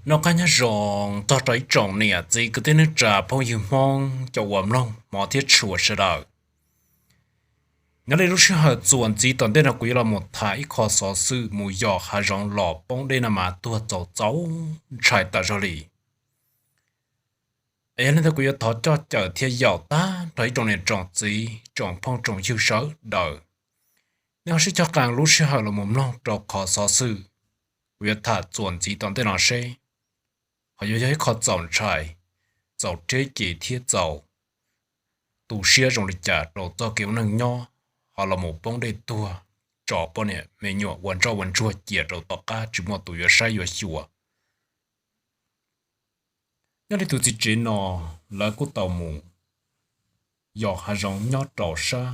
Noj qab nyob zoo txog rau ib tsoom niam txiv kwv tij neej tsa phooj ywg Hmoob cov uas mloog hmov thiab tshua sawv daws. Nyob li lub sij hawm txuas ntxiv tom ntej no kuv yuav los mus tham ib qho xov xwm mus yos hav zoov los poob dej naj mas tuag txaus txaus ntshai tas zog li. Es yog li ntawd kuv yuav thov coj cawm thiab yaum tag nrho ib tsoom niam tsoom txiv tsoom phooj tsoom ywg sawv daws, nej ho sib cog qee lub sij hawm los mus mloog rau qhov xov xwm kuv yuav tham txuas ntxiv tom ntej no seb ho yuav yog ib qho txaus ntshai, txaus rhiab ces thiab txaus tu siab zoo li cas rau txoj kev ua neej nyob ho los mus poob dej tuag tso poj niam me nyuam ua ntsoj ua ntsuag cia rau tom qab tsis muaj tus yuav saib yuav xyuas. Nyob li tus txiv tsev no, lawv kuj tau mus yos hav zoov nyob rau sab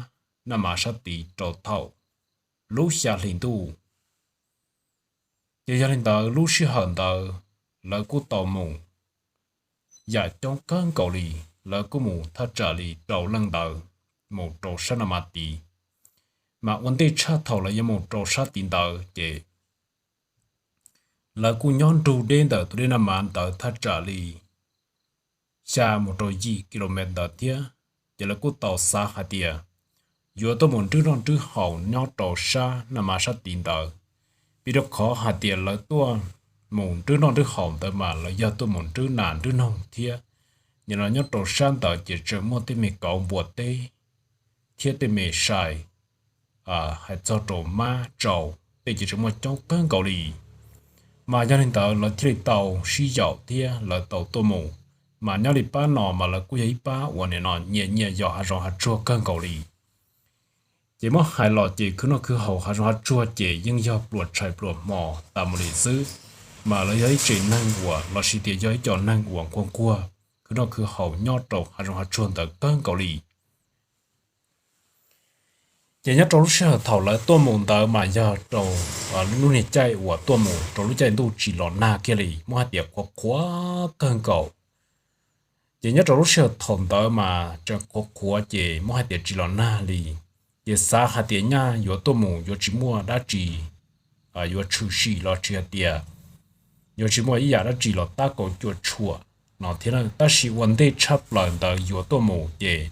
naj mas sab tid rau thaum lub xya hli ntuj. Ces yog li ntawd lub sij hawm ntawd lawv kuj tau mus yam coob kawg nkaus li, lawv kuj mus thaj tsam li rau leej ntawd mus rau sab naj mas tid. Mas ua ntej tshaj thaum lawv yuav mus rau sab tid ntawd ces lawv kuj nyob nrug deb ntawm tus dej naj mas ntawd thaj tsam li xya mus rau yim kilomev ntawd thiab. Ces lawv kuj tau xav hais tias yuav tuaj mus nrhw noj nrhw haus nyob rau sab naj mas sab tid ntawd, vim rau qhov hais tias lawv tuaj mus nrhw noj nrhw haus ntawd mas lawv yog tuaj mus nrhw nas nrhw noog thiab. Nim no nyob rau sab ntawd ces tseem muaj tej me kauv npua teb thiab tej me sai hais txog rau mab tsau tej ces tseem muaj coob kawg nkaus li. Mas yog li ntawd lawv thiaj li tau sib yaum thiab lawv tau tuaj mus. Mas nyob li pab no mas lawv kuj yog ib pab uas nim no nyiam nyiam yos hav zoov hav tsuag kawg nkaus li. Ces muab hais los ces khwv noj khwv haus hav zoov hav tsuag ces yeej yog pluas tshais pluas hmo tas mus li xwb. Mas lawv yog ib tsev neeg uas los sis tias yog ib co neeg uas nquag nquag khwv noj khwv haus nyob rau hav zoov hav tsuag ntawd kawg nkaus li. Ces nyob rau lub sij hawm thaum lawv tuaj mus ntawd mas yog rau lub niag caij uas tuaj mus rau lub caij ntuj tsis los nag kiag li, muab hais tias qhuav qhuav kawg nkaus. Ces nyob rau lub sij hawm thaum ntawd mas tseem qhuav qhuav ces muab hais tias tsis los nag li. Ces xav hais tias nyaj yuav tuaj mus yuav tsis muaj dab tsi yuav tshwm sim los tsis hais tias yuav tsis muaj ib yam dab tsi los tab kaum cuam tshuam no thiab. Tab sis ua ntej tshaj plaws ntawd yuav tuaj mus ces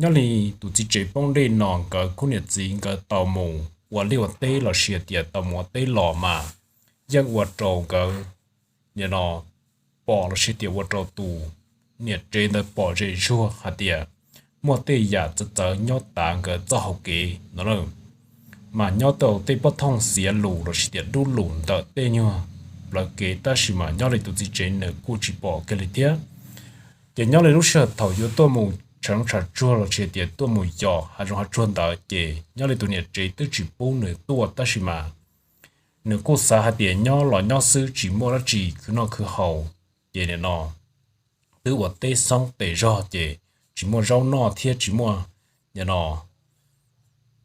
nyob li tus txiv tsev poob dej no nkawd khub niam txiv nkawd tau mus ua liaj ua teb los sis tias tau mus ua teb los mas yeej ua rau nkawd nim no pom los sis tias ua rau tus niam tsev ntawd pom zem zuag hais tias muaj tej yam txawv txawv nyob tav nkawd txoj hauv kev no na. Mas nyob tau tej pob thooj xiav lus los sis tias dub lus ntawm tej nyuag plawv kev, tab sis mas nyob li tus txiv tsev nws kuj tsis pom kiag li thiab. Ces nyob li lub sij hawm thaum yuav tuaj mus tshav zoov tshav tsuag los sis tias tuaj mus yos hav zoov hav tsuag ntawd ces nyob li tus niam tsev twb tsis pub nws tuaj, tab sis mas nws kuj xav hais tias nyob los nyob xwb tsis muaj dab tsi khwv noj khwv haus, ces nim no twb ua teb xoob tes zog ces tsis muaj zaub noj thiab tsis muaj, nim no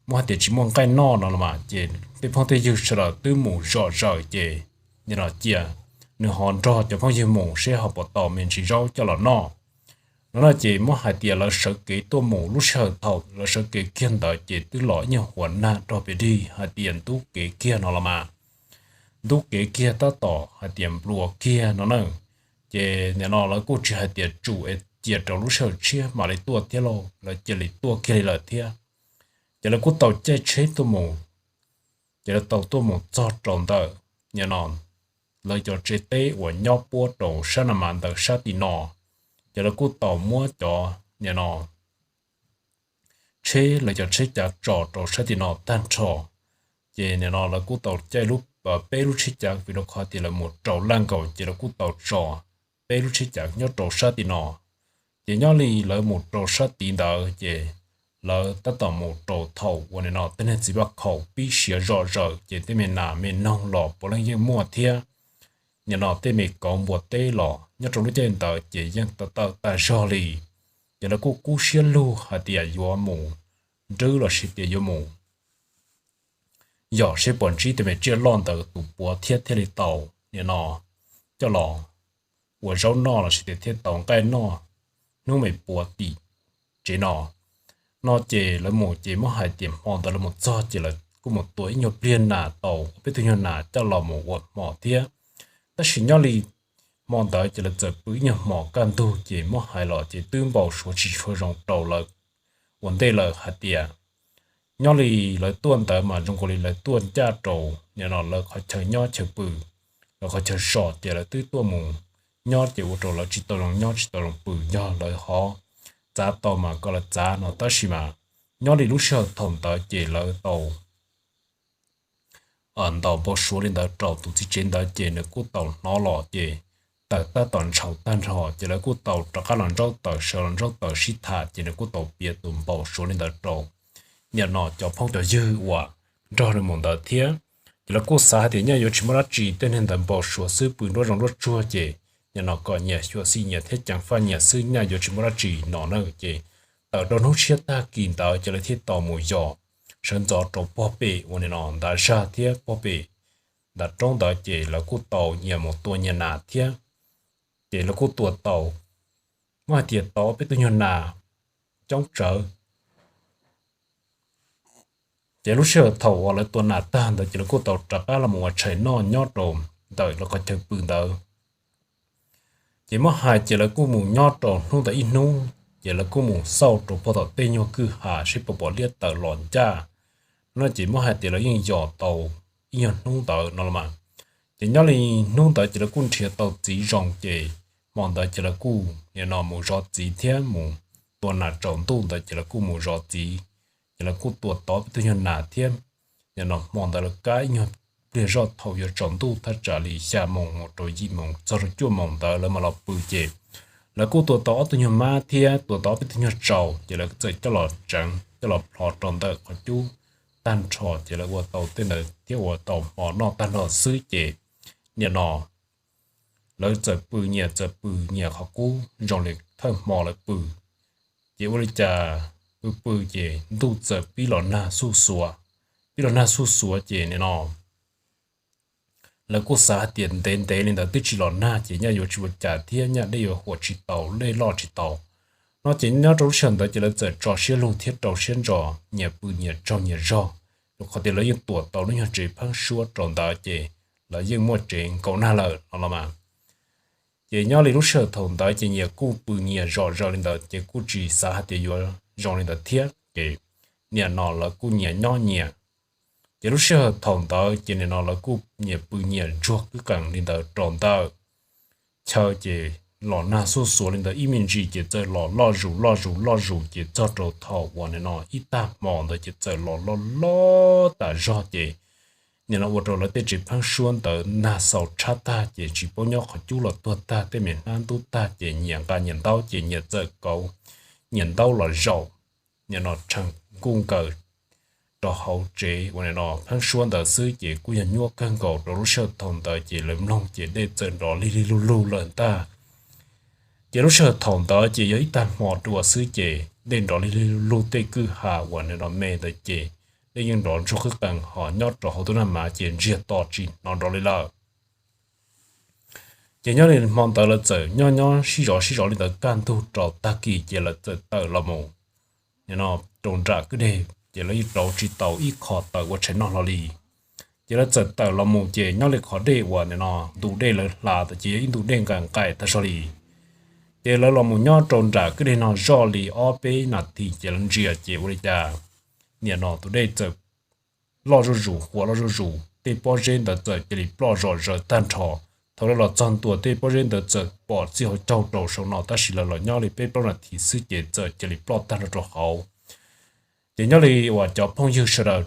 muab hais tias tsis muaj nqaij noj no los mas ces tej phooj tej ywg sawv daws twb mus zom zaws ces nim no cia nws ho nrog cov phooj ywg mus seb ho puas tau me ntsis zaub coj los noj no no. Ces muab hais tias lawv sawv kev tuaj mus, lub sij hawm thaum lawv sawv kev kiag ntawd ces twb los ib nyuag huas nag rog pes dig hais tias ntub kev kiag no los mas, ntub kev kiag tab tom hais tias nplua kiag no na. Ces nim no lawv kuj tsis hais tias tsum es cia rau lub sij hawm tshiab mam li tuaj thiab lauj, lawv cia li tuaj kiag li lawm thiab. Ces lawv kuj tau caij tsheb tuaj mus, ces lawv tau tuaj mus txog rau ntawm nim no lawv cov tsev teb uas nyob puab rau sab na mas ntawm sab tim no. Ces lawv kuj tau muab cov nim no tsheb, lawv cov tsheb cav tso rau sab tim no tag nrho. Ces nim no lawv kuj tau caij peb lub tsheb cav vim rau qhov tias lawv mus rau laj nkaus ces lawv kuj tau tso peb lub tsheb cav nyob rau sab tim no. Ces nyob li lawv mus rau sab tid ntawd ces lawv tab tom mus rau thaum uas nim no tej neeg txiv vaj khaum pib siav zom zaws ces tej me nas me noog los puav leej yeej muaj thiab. Nim no tej me kauv npua teb los nyob rau lub caij ntawd ces yeej tawm tawm tag zog li. Ces lawv kuj kub siab lug hais tias yuav mus nrwb los sis tias yuav mus yog seb puas ntsib tej me tsiaj loj ntawd tus puav thiab thiaj li tau nim no coj los ua zaub noj los sis tias thiaj tau nqaij noj hnub me puav tim tsev no. No ces lawv mus ces muab hais tias hmo ntawd lawv mus txog ces lawv kuj mus tua ib nyuag pliag nas tau peb tug nyuag nas coj los mus ua hmo thiab. Tab sis nyob li hmo ntawd ces lawv txawm pw ib nyuag hmos kaj ntug ces muab hais los ces twb npau suav tsis tshua zoo rau lawv ua ntej lawm hais tias nyob li lawv tuaj ntawd mas zoo nkaus li lawv tuaj ncaj rau nim no lawv qhov chaw nyob chaw pw, lawv qhov chaw so ces lawv twb tuaj mus nyob ces ua rau lawv tsis tau zoo nyob tsis tau zoo pw, yog lawv ho txav tau mas kom lawv txav no tab sis mas nyob li lub sij hawm thaum ntawd ces lawv tau ntaus npau suav li ntawd rau tus txiv tsev ntawd ces nws kuj tau hnov los ces tawm tab tom ntshaus tag nrho ces lawv kuj tau rov qab los ntsaub taws sawv los ntsaub taws sib tham ces nws kuj tau piav tus npau suav li ntawd rau nim no cov phooj cov ywg uas nrog nws mus ntawd thiab. Ces lawv kuj xav hais tias nyaj yuav tsis muaj dab tsi, tej neeg ntawd npau suav xwb pw nruab zoov nruab tsuag ces nim no kom nyias xyuam xim nyias thiab ceev faj nyias xwb, nyaj yuav tsis muaj dab tsi no na. Ces tawm rau hnub tshiab tag kis ntawd ces lawv thiaj tau mus yos sawv ntxov rau pob pem uas nim no ntav zag thiab pob pem ntav roob ntawd ces lawv kuj tau nyias mus tua nyias nas thiab. Ces lawv kuj tua tau, muab hais tias tau peb tug nyuag nas coob tsawv. Ces lub sij hawm thaum uas lawv tua nas tag ntawd ces lawv kuj tau rov qab los mus ua tshais noj nyob rau ntawm lawv qhov chaw pw ntawd. Ces muab hais ces lawv kuj mus nyob rau hnub ntawd ib hnub ces lawv kuj mus xauj rau pog tom tej nyuag kwj ha seb puas pom liab tawm los ncaj no ces muab hais tias lawv yeej yos tau ib nyuag hnub ntawd no los mas. Ces nyob li hnub ntawd ces lawv kuj nrhiav tau txiv zoo ces hmo ntawd ces lawv kuj nim no mus zov txiv thiab mus tua nas tsaus ntuj ntawd ces lawv kuj mus zov txiv. Ces lawv kuj tua tau peb tug nyuag nas thiab. Nim no hmo ntawd lawv kab ib nyuag pliag zoj thaum yuav tsaus ntuj thaj tsam li xya moos mus rau yim moos txog rau cuaj moos ntawd lawv mam los pw ces lawv kuj tua tau ob tug nyuag mab thiab tua tau ob peb tug nyuag tsau ces lawv txawm coj los tseev coj los plhov rau ntawm qhov cub tag nrho ces lawv ua tau tej ntawd thiab ua tau hmo noj tag nrho xwb ces nim no lawv txawm pw nyias txawm pw nyias qhov qub zoo li thawj hmo lawv pw. Ces ua li cas pw pw ces ntuj txawm pib los nag xuj xuav, pib los nag xuj xuav ces nim no lawv kuj xav hais tias ntev ntev li ntawd twb tsis los nag ces nyaj yuav tsis ua cas thiab nyaj dej yuav huam tsis tau dej loj tsis tau no ces nyob rau lub sij hawm ntawd ces lawv txawm tso siab lug thiab rau siab ntso nyias pw nyias tsaug nyias zog, rau qhov tias lawv yeej tuam tau lub nyuag tsev pheeb suab rau ntawd ces lawv yeej muaj tsev nkaum nag lawm no los mas. Ces nyob li lub sij hawm thaum ntawd ces nyias kuj pw nyias zom zaws li ntawd ces kuj tsis xav hais tias yuav zoo li ntawd thiab ces nim no lawv kuj nyias nyob nyias. Ces lub sij hawm thaum ntawd ces nim no lawv kuj nyias pw nyias ntsuag kwj qees li ntawd rau ntawm chaw ces los nag xuj xuav li ntawd ib me ntsis ces txawm los loj zus loj zus loj zus ces txog rau thaum uas nim no ib tag hmo ntawd ces txawm los loj loj tas zog ces nim no ua rau lawv tej tsev pheeb suab ntawd nag xaus tshab tag ces tsis paub nyob qhov cub los tuag tag tej me hnab ntub tag ces nyias nqa nyias ntaub ces nyias txawm kauv nyias ntaub los zaum nim no tshee nkuj nkaws rau hauv tsev uas nim no pheeb suab ntawd xwb ces kuj yog nyuaj kawg nkaus rau lub sij hawm thaum ntawd ces lawv mloog ces dej txawm nrov lig lig lug lug lawm ntag. Ces lub sij hawm thaum ntawd ces yog ib tag hmo dua xwb ces dej nrov lig lig lug lug tej kwj ha uas nim no me ntawd ces dej yeej nrov ntsuag qwb qees ho nyob rau hauv tus nag mas ces ntsiag to tsis hnov nrov li lawm. Ces nyob li hmo ntawd lawv txawm nyob nyob sib zov sib zov li ntawd kaj ntug rau tag kis ces lawv txawm tawm los mus nim no rau nram kwj deg ces lawv yeej rauv tsis tau ib qho tawm ua tshais noj hlo li. Ces lawv txawm tawm los mus ces nyob li qhov dej uas nim no ntu dej lawv hla ntawd ces yog ib ntu dej nqaim nqaim tag zog li. Ces lawv los mus nyob rau nram kwj deg no zoj li ob peb nas this ces lawv ntsia ces ua li cas nim no tus dej txawm loj zuj zus huam loj zuj zus tej pob zeb ntawd txawm cia li ploj zom zaws tag nrho. Thaum lawv los txog ntua tej pob zeb ntawd txawm pom txij hauv caug rau saum no tab sis lawv los nyob li peb plaub nas this xwb ces txawm cia li ploj tag nrho rau hauv. Ces nyob li uas cov phooj ywg sawv daws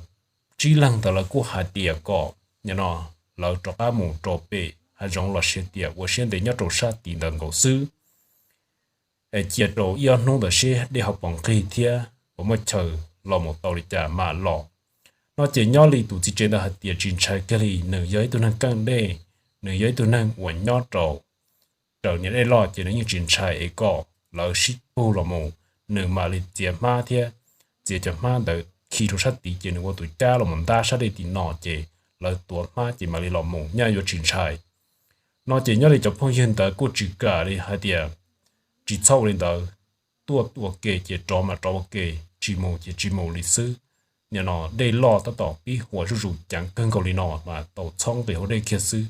tsib leeg ntawd lawv kuj hais tias kom nim no lawv rov qab mus rau pem hav zoov los sis tias ua siab ntev nyob rau sab tid ntawd nkaus xwb es cia rau ib ob hnub ntawd seb dej ho pom nqig thiab puas muaj chaw los mus tau li cas mam los no ces nyob li tus txiv tsev ntawd hais tias tsis ntshai kiag li, nws yog ib tug neeg keej dej, nws yog ib tug neeg uas nyob rau raws niam dej loj ces nws yeej tsis ntshai es kom lawv sib pug los mus, nws mam li txiav hmab thiab txiav cov hmab ntawd khi rau sab tid ces nws ua tus cab los mus ntab sab dej tim no ces lawv tuav hmab ces mam li los mus nyaj yuav tsis ntshai no ces nyob li cov phooj ywg ntawd kuj tsis kam li hais tias tsis txhob ua li ntawd, tuaj ua ke ces rov mas rov ua ke, tsis mus ces tsis mus li xwb. Nim no dej loj tab tom pib huam zuj zus ceev kawg nkaus li no mas tau txhob nqis hauv dej kiag xwb.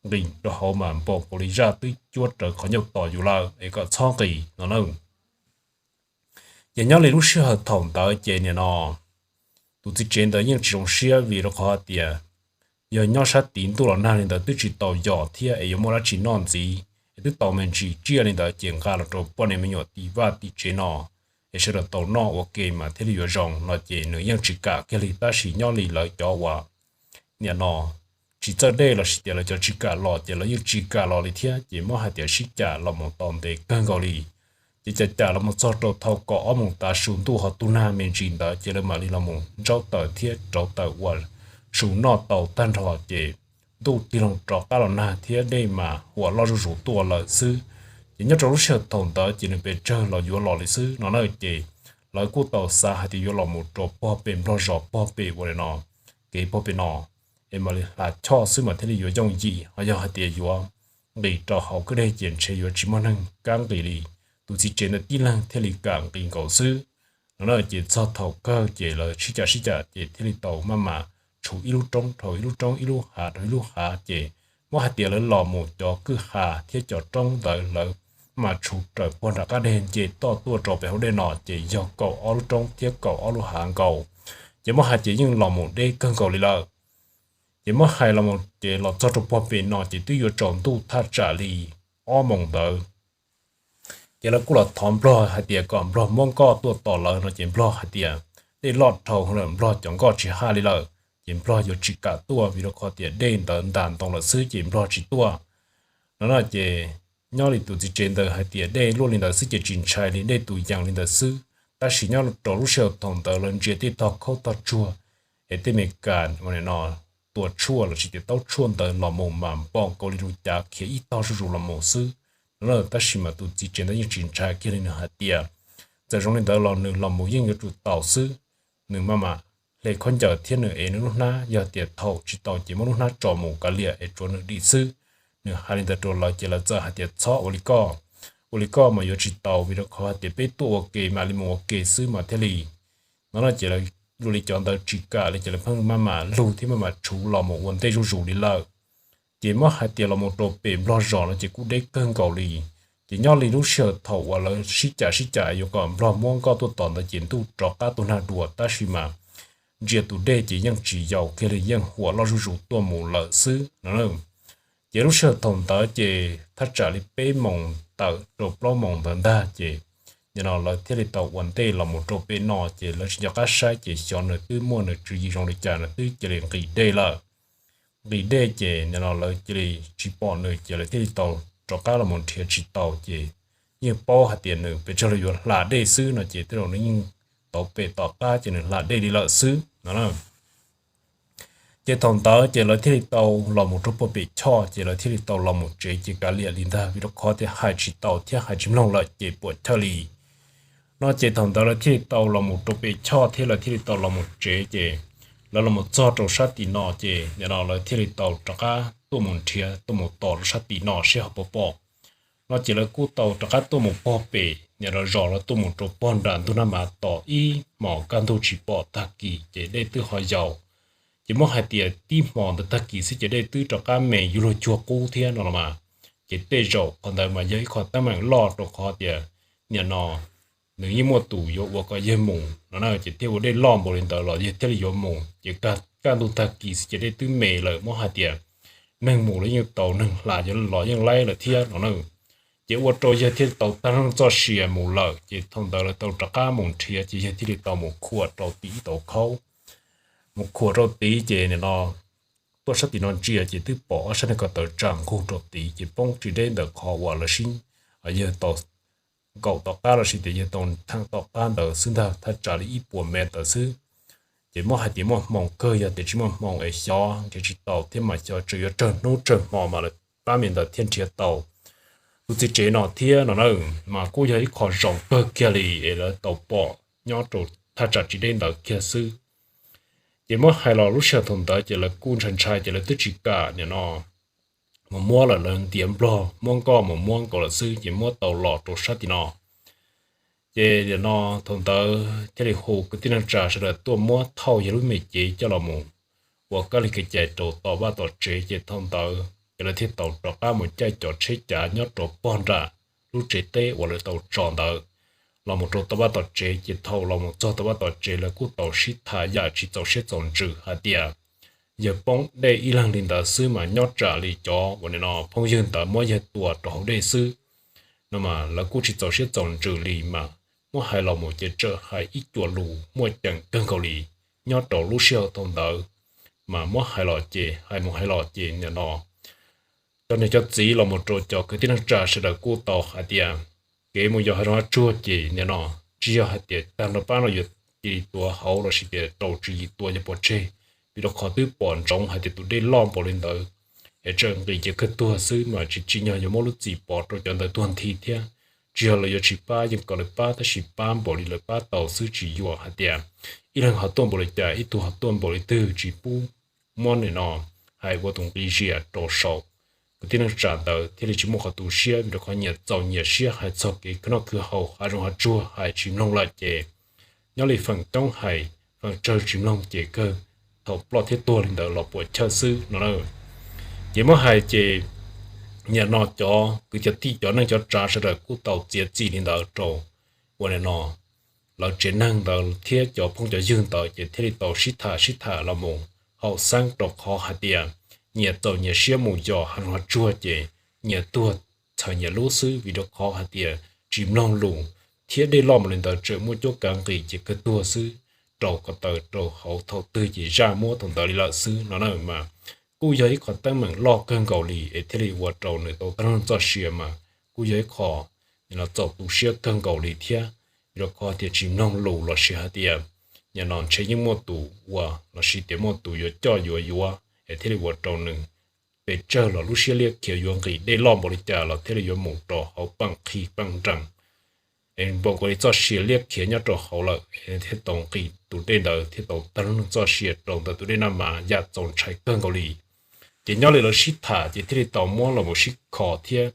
nqis rau hauv mas npaum nkaus li zaj twb cuab rawv qhov ncauj tos yus lawm es kom txhob nqis no na. Ces nyob li lub sij hawm thaum ntawd ces nim no tus txiv tsev ntawd yeej tsis zoo siab vim rau qhov tias yog nyob sab tid ntuj los nag li ntawd twb tsis tau yos thiab es yuav muaj dab tsi noj ntxiv es twb tau me ntsis tsiaj li ntawd ces nqa los rau poj niam me nyuam tim vaj tim tsev no es sawv daws tau noj ua ke mas thiaj li yuav zoo no ces nws yeej tsis kam kiag li. Tab sis nyob li lawv cov uas nim no tsis txawj dej los sis tias lawv cov tsis kam los ces lawv yeej tsis kam los li thiab. Ces muab hais tias sib cam los mus tau ntev kawg nkaus li. Ces cam cam los mus txog rau thaum kaum ob moos tav su ntuj ho tu nag me ntsis ntawd ces lawv mam li los mus ntsaub taws thiab rauv taws ua su noj tau tag nrho ces ntuj tig loo rov qab los nag thiab dej mas huam loj zuj zus tuaj lawm xwb. Ces nyob rau lub sij hawm thaum ntawd ces nws pes tsawg los yuav los li xwb no na. Ces lawv kuj tau xav hais tias yuav los mus rau pog pem nplog zos pog pem ua li no, kev pog pem no es mam li hla choj xwb mas thiaj li yuav yooj yim. Ho yog hais tias yuav nqis rau hauv kwj deg ces ntshe yuav tsis muaj neeg kam nqis li. Tus txiv tsev ntawd tib leeg thiaj li kam nqis nkaus xwb no na. Ces txog thaum kawg ces lawv sib cam sib cam ces thiaj li tau maj mam tshuv ib lub roob dhau ib lub roob, ib lub hav dhau ib lub hav. Ces muab hais tias lawv los mus cov kwj ha thiab cov roob ntawd lawv maj mam tshuv raws pog nram qab deg nce toj tuaj rau pem hauv dej no ces yog kaum ob lub roob thiab kaum ob lub hav nkaus. Ces muab hais tias yeej los mus deb kawg nkaus li lawm. Ces muab hais los mus ces los txog rau pog pem no ces twb yuav tsaus ntuj thaj tsam li ob moos ntawd. Ces lawv kuj los thov nplog hais tias kom nplog muab nkoj tuaj tos lawv no ces nplog hais tias dej loj dhau lawm, nplog cov nkoj tsis haj li lawm ces nplog yuav tsis kam tuaj vim rau qhov tias dej ntawd ntas ntoo lawm xwb ces nplog tsis tuaj no na. Ces nyob li tus txiv tsev ntawd hais tias dej luaj li ntawd xwb ces tsis ntshai li, dej tus yees li ntawd xwb. Tab sis nyob rau lub sij hawm thaum ntawd lawv ntsia tej tog khaub tog tsuag es tej me kas ua no tua tshuaj los sis tias taub tshuaj ntawd los mus mas npaum nkaus li ru cav khiav ib tog zuj zus los mus xwb no na. Tab sis mas tus txiv tsev ntawd yeej tsis ntshai kiag li, nws hais tias txawm zoo li ntawd los nws los mus yeej yuav tsum tau xwb. Nws maj mam hle khaub ncaws thiab nws ev nws lub hnab, yog tias thaum tsis tau ces muab lub hnab tso mus kav liam es tsuav nws dim xwb. Nws hais li ntawd rau lawv ces lawv txawm hais tias txhob ua li koj, ua li koj mas yuav tsis tau vim rau qhov hais tias peb tuaj ua ke mam li mus ua ke xwb mas thiaj li no na. Ces lawv ua li cov ntawd tsis kam li ces lawv pheej maj mam lug thiab maj mam tshuv los mus ua ntej zuj zus li lawm. Ces muab hais tias los mus rau pem nplog zos no ces kuj deb kawg nkaus li. Ces nyob li lub sij hawm thaum uas lawv sib cam sib cam yuav kom nplog muab nkoj tuaj tos ntawd ces ntuj rov qab tuaj nag dua tab sis mas ntsia tus dej ces yeej tsis yaus kiag li, yeej huam loj zuj zus tuaj mus lawm xwb no. Ces lub sij hawm thaum ntawd ces thaj tsam li peb moos tawm rau plaub moos ntawd ntag ces nim no lawv thiaj li tau ua ntej los mus rau pem no ces lawv tsis nco qab saib ces xyov nws twb muaj nws tswv yim zoo li cas nws twb cia li nqis dej lawm. Nqis dej ces nim no lawv cia li tsis pom nws ces lawv thiaj li tau rov qab los mus nrhiav tsis tau ces yeej paub hais tias nws pes tsawg los yuav hla dej xwb no ces tej zaum nws yeej tau pem tom qab ces nws hla dej li lawm xwb no. Ces thaum ntawd ces lawv thiaj li tau los mus rau pem choj ces lawv thiaj li tau los mus tsev ces kav liam li ntag vim rau qhov tias hais tsis tau thiab hais tsis mloog lawm ces puas chawj li no. Ces thaum ntawd lawv thiaj li tau los mus rau pem choj thiab lawv thiaj li tau los mus tsev ces lawv los mus txog rau sab tim no ces nim no lawv thiaj li tau rov qab tuaj mus nrhiav tuaj mus tos rau sab tim no seb ho puas pom no ces lawv kuj tau rov qab tuaj mus pog pem nim no zos lawv tuaj mus rau pog nram ntug nag mas tos ib hmos kaj ntug tsis pom tag kis ces dej twb ho yaus. Ces muab hais tias tib hmos ntawd tag kis xwb ces dej twb rov qab me yuav luag cuag qub thiab no los mas. Ces tej zaum qhov ntawd mas yog ib qho teeb meem loj rau qhov tias nim no nws yeej muaj tus yuav ua kom yawg mus no na ces thiaj ua dej loj npaum li ntawd los yawg thiaj li yuav mus ces kaj ntug tag kis xwb ces dej twb me lawm muab hais tias neeg mus los yeej tau, neeg hla yuav los yeej laib lawm thiab no na. Ces ua rau yawg thiaj li tau tag nrho txoj sia mus lawm ces thaum ntawd lawv tau rov qab mus nrhiav ces yawg thiaj li tau mus khuam rau tim ib tauv khaub. Mus khuam rau tid ces nim no tuaj sab tim no ntsia ces twb pom ob sab neeg ko taw tsa nqug rau tid ces poob tsis deb ntawm qhov uas lawv sib, yawg tau nkaum tom qab los sis tias yawg tau theem tom qab ntawd xwb ntag, thaj tsam li ib puas mev ntawd xwb. Ces muab hais tias muaj hmoo kawg, yog tias tsis muaj hmoo es xyov nrhiav tsis tau thiab mas xyov tseem yuav tsawg hnub tsawg hmo mas lawv pab me ntawd thiaj nrhiav tau tus txiv tsev no thiab no na. Mas kuj yog ib qho zoo kawg kiag li es lawv tau pom nyob rau thaj tsam tsis deb ntawd kiag xwb. Ces muab hais los lub sij hawm thaum ntawd ces lawv kuj ntshai ntshai ces lawv twb tsis kam nim no mus muab lawm, lawv ntiav nplog muab nkoj mus muab nkaus lawm xwb ces muab tau los rau sab tim no. Ces nim no thaum ntawd thiaj li hu kwv tij neej tsa sawv daws tuaj muab thauj yawg lub me cev coj los mus ua kab li kev cai rau tom vaj tom tsev ces thaum ntawd ces lawv thiaj tau rov qab mus caij cov tsheb cav nyob rau pog nram lub tsev teb uas lawv tau tso ntawd los mus rau tom vaj tom tsev. Ces thaum los mus txog tom vaj tom tsev lawv kuj tau sib tham yam tsis txaus siab txaus ntsws hais tias yawg poob dej ib leeg li ntawd xwb mas nyob tsam li cov uas nim no phooj ywg ntawd muab yawg tua rau hauv dej xwb no mas lawv kuj tsis txaus siab txaus ntsws li mas muab hais los mus ces txawm hais ib cuam lus muaj ceem kawg nkaus li nyob rau lub sij hawm thaum ntawd. Mas muab hais los ces hais mus hais los ces nim no cov niam cov txiv los mus rau cov kwv tij neej tsa sawv daws kuj tau hais tias kev mus yos hav zoov hav tsuag ces nim no tsis yog hais tias tag nrho pab no yuav cia li tuav hauv los sis tias rau tswv yim tua yawg pov tseg, vim rau qhov twb pom ntsoov hais tias tus dej loj npaum li ntawd es tseem nqis ces kawg tuag xwb mas tsis tsim nyog yuav muab lub txim pov rau cov ntawd tuag nthi thiab. Tsis yog lawv yuav tsis pab, yeej kom lawv pab tab sis pab npaum li lawv pab tau xwb, tsis yuam hais tias ib leeg ho tuaj npaum li cas ib tug ho tuaj npaum li twg, tsis pub muab nim no hais ua tus nqi zias rau saum kwv tij neej tsa ntawd thiaj li tsis muaj qhov tu siab vim rau qhov nyias txaus nyias siab hais txog kev khwv noj khwv haus hav zoov hav tsuag hais tsis mloog lawm ces nyob li feem coob hais feem tsawg tsis mloog ces kawg thaum ploj thiab tuag li ntawd los puam chawj xwb no na. Ces muab hais ces nim no cov kwv cov tij cov neej cov tsav sawv daws kuj tau txiav txim li ntawd rau uas nim no lawv tsev neeg ntawd thiab cov phooj cov ywg ntawd ces thiaj li tau sib tham sib tham los mus haum xeeb rau qhov hais tias nyias txaus nyias siab mus yos hav zoov hav tsuag ces nyias tuag txhaws nyias lub xwb vim rau qhov hais tias tsis mloog lus thiab dej loj npaum li ntawd tseem muaj cuab kav nqis ces kawg tuag xwb rau ko taw rau hauv thaum twg ces zaj muab thaum ntawd li lawm xwb no na mas kuj yog ib qho teeb meem loj kawg nkaus li es thiaj li ua rau nws tau tag lub neej txoj sia mas kuj yog ib qho nim no txaus tu siab kawg nkaus li thiab. Vim rau qhov tias tsis mloog lus los sis hais tias nim no ntshe yeej muaj tus ua los sis tias muaj tus yuav coj yuav yuav es thiaj li ua rau nws pes tsawg los lub siab liab khiav yuav nqis dej loj npaum li cas los thiaj li yuav mus rau hauv peem qhi peem nrees es npaum nkaus li txoj sia liab khiav nyob rau hauv lawm thiaj tau nqis tus dej ntawd thiaj tau tag lub neej txoj sia rau ntawm tus dej Naj Mas yam txaus ntshai kawg nkaus li. Ces nyob li lawv sib tham ces thiaj li tau muab los mus sib kho thiab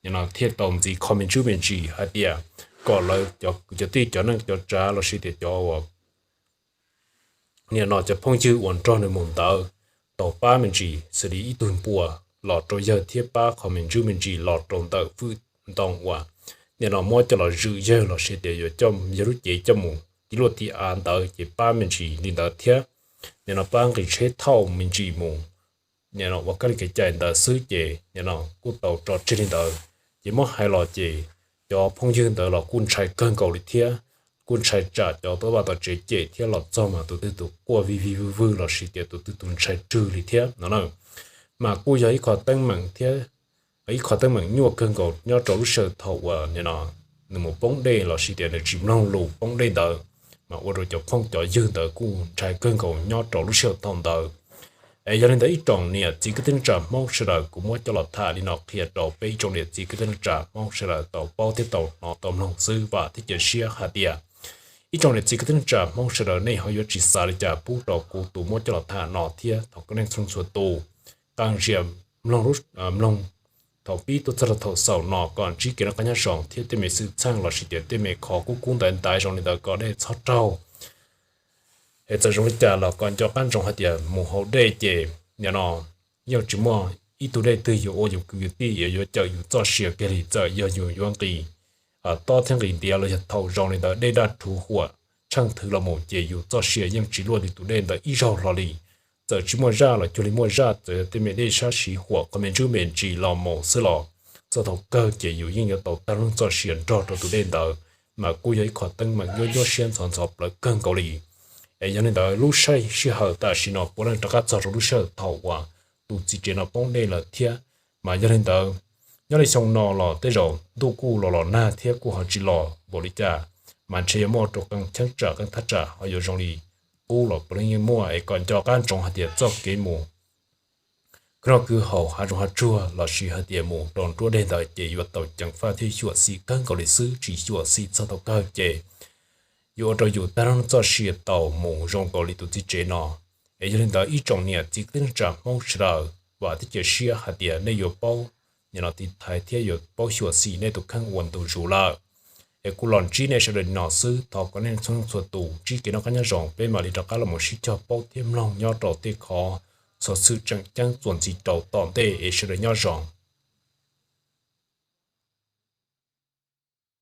nim no thiaj tau ntxiv kho me ntsuj me ntsis hais tias kom lawv cov kwv cov tij cov neej cov tsav los sis tias cov uas nim no cov phooj ywg uas nrog nws mus ntawd tau pab me ntsis xws li ib tug npua los rau yawg thiab pab kho me ntsuj me ntsis los rau ntawm hwj ntoo uas nim no muab coj los zwm yawg los sis tias yuav coj yawg lub cev coj mus tiv luaj tiv av ntawd ces pab me ntsis li ntawd thiab nim no pab nqis tsheb thauj me ntsis mus nim no ua kab li kev cai ntawd xwb ces nim no kuj tau tso tseg li ntawd. Ces muab hais los ces cov phooj ywg ntawd los kuj ntshai kawg nkaus li thiab, kuj ntshai tsam cov tom vaj tom tsev cem thiab los txog mas tus twg tus quaj vij vij vwj vwj los sis tias tus twg tus ntshai rwg li thiab no na. Mas kuj yog ib qho teeb meem thiab ib qho teeb meem nyuaj kawg nkaus nyob rau lub sij hawm thaum uas nim no nws mus poob dej los sis tias nws tsis mloog lus poob dej ntawd, mas ua rau cov phooj cov ywg ntawd kuj ntshai kawg nkaus nyob rau lub sij hawm thaum ntawd. Es yog li ntawd ib tsoom niam txiv kwv tij neej tsa Hmoob sawv daws kuv muab coj los tham li no qhia rau peb ib tsoom niam txiv kwv tij neej tsa Hmoob sawv daws tau paub thiab tau hnov tau mloog xwb. Vam thiab cia siab hais tias ib tsoom niam txiv kwv tij neej tsa Hmoob sawv daws nej ho yuav tsis xav li cas pub rau kuv tus muab coj los tham no thiab thov kom nej txhua txhua tus qee zias mloog, mloog thaum pib tuaj txog rau thaum xaus no kom ntsib kev noj qab nyob zoo thiab tej me xwm txheej los sis tias tej me qhov kub kub ntaiv ntaiv zoo li ntawd kom nej txhob raug. Es txawm zoo li cas los kom nco qab ntsoov hais tias mus hauv dej ces nim no yeej tsis muaj ib tug dej twg yuav ua yus kwv yus tij yuav cawm yus txoj sia kiag li. Txawm yog yus yuav nqis tob thiab nqis ntiav los yog thaum zoo li ntawd dej daj rhuv huam tsheej thwv los mus ces yus txoj sia yeej tsis luaj li tus dej ntawd ib zaug hlo li. Txawm tsis muaj zaj los cuag li muaj zaj, txawm yog tej me dej sab siv huam qhov me ntsuj me ntsis los mus xwb los txog thaum kawg ces yus yeej yuav tau tag lub neej txoj sia nrog rau tus dej ntawd. Mas kuj yog ib qho teeb meem nyuaj nyuaj siab ntxhov ntxhov plawv kawg nkaus li. Es yog li ntawd lub sij hawm tam sim no puav leej rov qab txog rau lub sij hawm thaum uas tus txiv tsev no poob dej lawm thiab. Mas yog li ntawd nyob li xyoo no los tej zaum ntuj kuj los los nag thiab kuj ho tsis los npaum li cas, mas ntshe yuav muaj rau qee cheeb tsam qee thaj tsam ho yuav zoo li qub los puav leej yeej muaj. Es kom nco qab ntsoov hais tias txoj kev mus khwv noj khwv haus hav zoov hav tsuag los sis hais tias mus rau nruab dej ntawd ces yuav tau ceev faj thiab xyuam xim kawg nkaus li xwb, tsis xyuam xim txog thaum kawg ces yuav ua rau yus tag lub neej txoj sia tau mus zoo nkaus li tus txiv tsev no. Es yog li ntawd ib tsoom niam txiv kwv tij neej tsa Hmoob sawv daws, vam thiab cia siab hais tias nej yuav paub nim no tiv thaiv thiab yuav paub xyuam xim nej tus kheej ua ntu zus lawm. Es kuv los ntsib nej sawv daws li no xwb, thov kom nej txhua txhua tus ntsib kev noj qab nyob zoo, peb mam li rov qab los mus sib cog paub thiab mloog nyob rau tej qhov txhua txhua tseem ceeb txuas ntxiv rau tom ntej es sawv daws nyob zoo.